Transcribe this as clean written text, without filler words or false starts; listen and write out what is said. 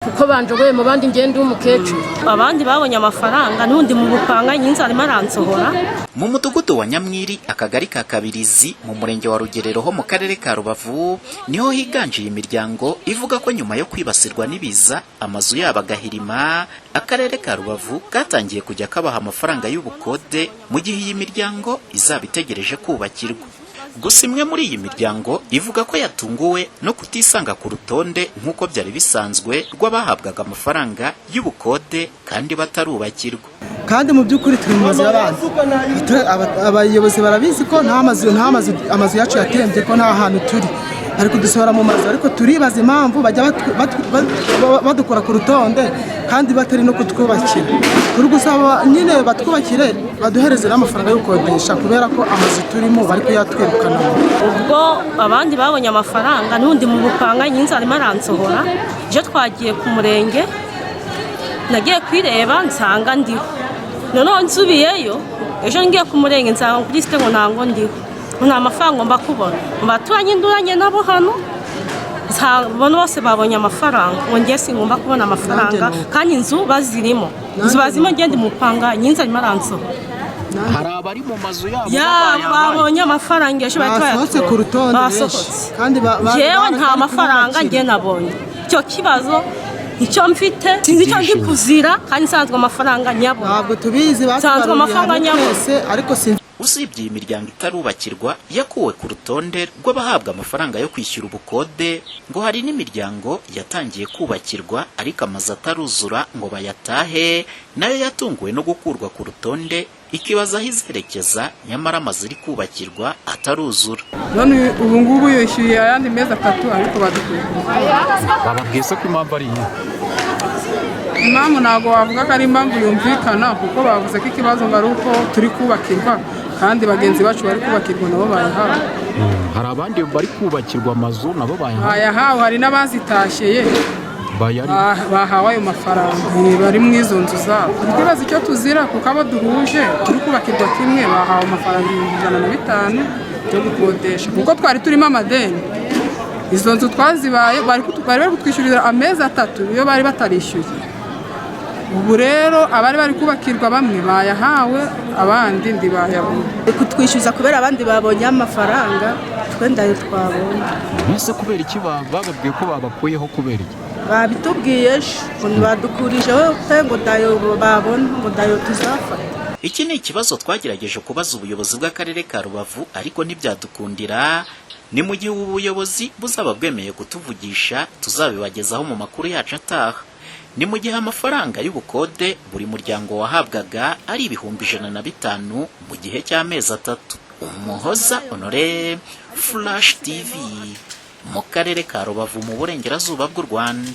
Kuko banjogoye mu bandi, ngende w'umukecuru. Abandi babonye amafaranga, n'undi mu bupanga nyinshi arimo aransohora. Mu mudugudu wa Nyamwiri, akagari ka Kabirizi, mu murenge wa Rugerero ho mu karere ka Rubavu, niho higanje iyi miryango ivuga ko nyuma yo kwibasirwa n'ibiza amazu yabo agahirima, akarere ka Rubavu katangiye kujya kabaha amafaranga y'ubukode mu gihe iyi miryango izaba itegereje kubakirwa. Gusa imwe muri iyi miryango ivuga ko yatunguwe no kutisanga ku rutonde nk'uko byari bisanzwe rw'abahabwaga amafaranga y'ubukode kandi batarubakirwa. Kandi mu by'ukuri turi mu mazu y'abandi. Abayobozi barabizi ko nta mazu, amazu yacu yatembye, ko nta hantu turi. Bari kudusohora mu mazu, ariko turibaza impamvu bajya badukora ku rutonde kandi batari no kutwubakira. Turi gusaba nyine batwubakire, baduhereze n'amafaranga yo gukodesha, kubera ko amazu turimo bari kuyatwirukana. Ubwo abandi babonye amafaranga, n'undi mu bupanga nyinshi arimo aransohora. Ejo twagiye ku murenge, nagiye kwireba nsanga ndiho. Noneho nsubiyeyo ejo, ngiye ku murenge, nsanga kuri site ngo ntango ndiho, ngo nta mafaranga ngomba kubona. Mu baturanyi nduranye nabo hano mbona bose babonye amafaranga, ngo ngiye singomba kubona amafaranga kandi inzu bazirimo, inzu bazirimo. Ngende mu bupanga nyinshi arimo aransohora. Hari abari mu mazu yabo Ya. babaye Babonye amafaranga ejo bahita Basohotse ku rutonde benshi. Basohotse. Kandi Njyewe nta bari mafaranga kububakira. njye nabonye. Icyo kibazo icyo mfite, sinzi icyo ndi kuzira kandi nsanzwe amafaranga nyabona. Ntabwo tubizi. Nsanzwe Batubaruriye amafaranga hamwe nyabona. twese, ariko sinzi. Usibye iyi miryango itarubakirwa yakuwe ku rutonde rw'abahabwa amafaranga yo kwishyura ubukode, ngo hari n'imiryango yatangiye kubakirwa ariko amazu ataruzura ngo bayatahe, nayo yatunguwe no gukurwa ku rutonde, ikibaza aho izerekeza nyamara amazu iri kubakirwa ataruzura. None ubu ngubu yishyuye ayandi mezi 3, ariko badukuye ku rutonde. Bababwiye se ko impamvu ari iyi? Impamvu ntabwo wavuga ko ari impamvu yumvikana, kuko bavuze ko ikibazo ngo ari uko turi kubakirwa kandi bagenzi bacu bari kubakirwa nabo bayahawe. Hari abandi bari kubakirwa amazu nabo bayahawe? Bayahawe, hari n'abazitashye ye. Bayari Bahawe ayo mafaranga, bari mu izo nzu zabo. Turi kwibaza icyo tuzira, kuko abo duhuje turi kubakirwa kimwe bahawe amafaranga 105,000 yo gukodesha, kuko twari turimo amadeni. Izo nzu twazibaye bari kutwishyurira amezi 3 iyo bari batarishyuye. Ubu rero abari bari kubakirwa bamwe bayahawe, abandi ntibayabona. Kutwishyuza kubera abandi babonye amafaranga, twenda ayo twabonye. Mbese kubera iki bababwiye ko babakuyeho? Kubera iki? Babitubwiye ejo ngo badukurijeho pe, ngo ndayo babona, ngo ndayo tuzafata. Iki ni ikibazo twagerageje kubaza ubuyobozi bw'akarere ka Rubavu, ariko ntibyadukundira. Ni mu gihe ubu buyobozi buzaba bwemeye kutuvugisha, tuzabibagezaho mu makuru yacu ataha. Ni mu gihe amafaranga y'ubukode buri muryango wahabwaga ari 105,000 mu gihe cy'amezi 3. Umuhoza Honore, Flash TV, mu karere ka Rubavu mu burengerazuba bw'u Rwanda.